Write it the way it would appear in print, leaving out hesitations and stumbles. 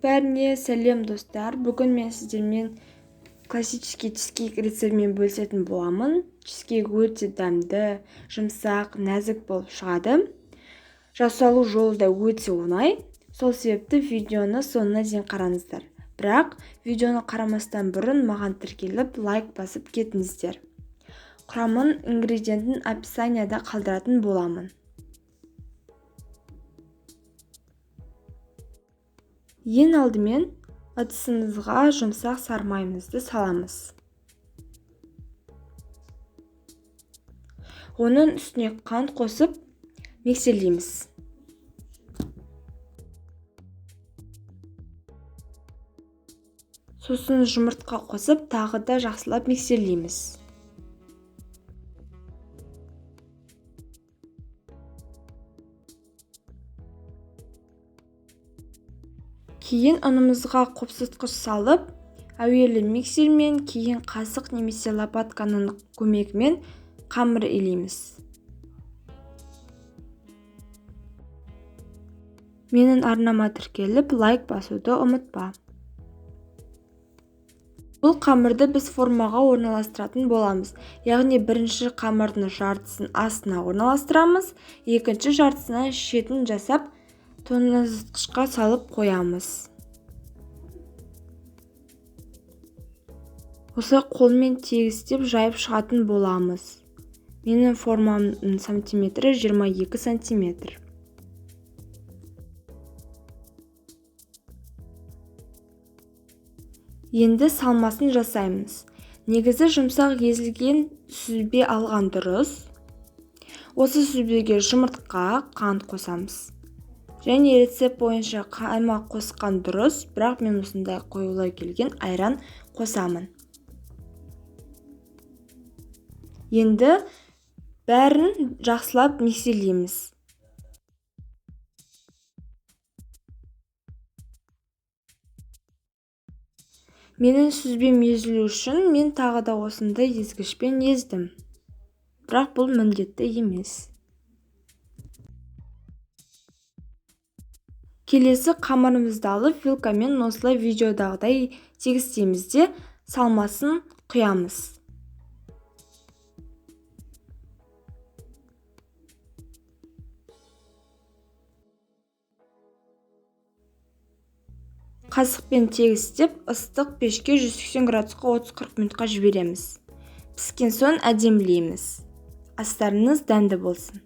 Бәріне сәлем, достар! Бүгін мен сіздермен классический чизкейк рецептімен бөлісетін боламын. Чизкейк өте дәмді, жұмсақ, нәзік болып шығады. Жасалу жолы да өте оңай. Сол себепті видеоны соңына дейін қараңыздар. Бірақ видеоны қарамастан бұрын маған тіркеліп, лайк басып кетіңіздер. Құрамын, ингредиентін описанияда қалдыратын боламын. Ең алдымен ыдысымызға жұмсақ сармайымызды саламыз. Оның үстіне қант қосып миксерлейміз. Сосын жұмыртқа қосып тағы да жақсылап миксерлейміз. Кейін ұнымызға қопсытқыш салып, әуелі миксермен, кейін қасық немесе лопатканың көмегімен қамыр илейміз. Менің арнама тіркеліп, лайк басуды ұмытпа. Бұл қамырды біз формаға орналастыратын боламыз. Яғни бірінші қамырдың жартысын астына орналастырамыз, екінші жартысынан шетін жасап, тоңазытқышқа салып қоямыз. Осылай қолмен тегістеп жайып шығатын боламыз. Менің формамның сантиметрі 22 сантиметр. Енді салмасын жасаймыз. Негізі жұмсақ езілген сүзбе алған дұрыс. Осы сүзбеге жұмыртқа, қант қосамыз. Және рецепт бойынша қаймақ қосқан дұрыс, бірақ мен осындай қоюлай келген айран қосамын. Енді бәрін жақсылап миксерлейміз. Менің сүзбем езілу үшін мен тағы да осындай езгішпен ездім. Бірақ бұл міндетті емес. Келесі қамырымызды алып, вилкамен осылай видеодағыдай тегістейміз де салмасын құямыз. Қасықпен тегістеп, ыстық пешке 180 градусқа 30-40 минутқа жібереміз. Піскен соң әдемілейміз. Астарыңыз дәмді болсын.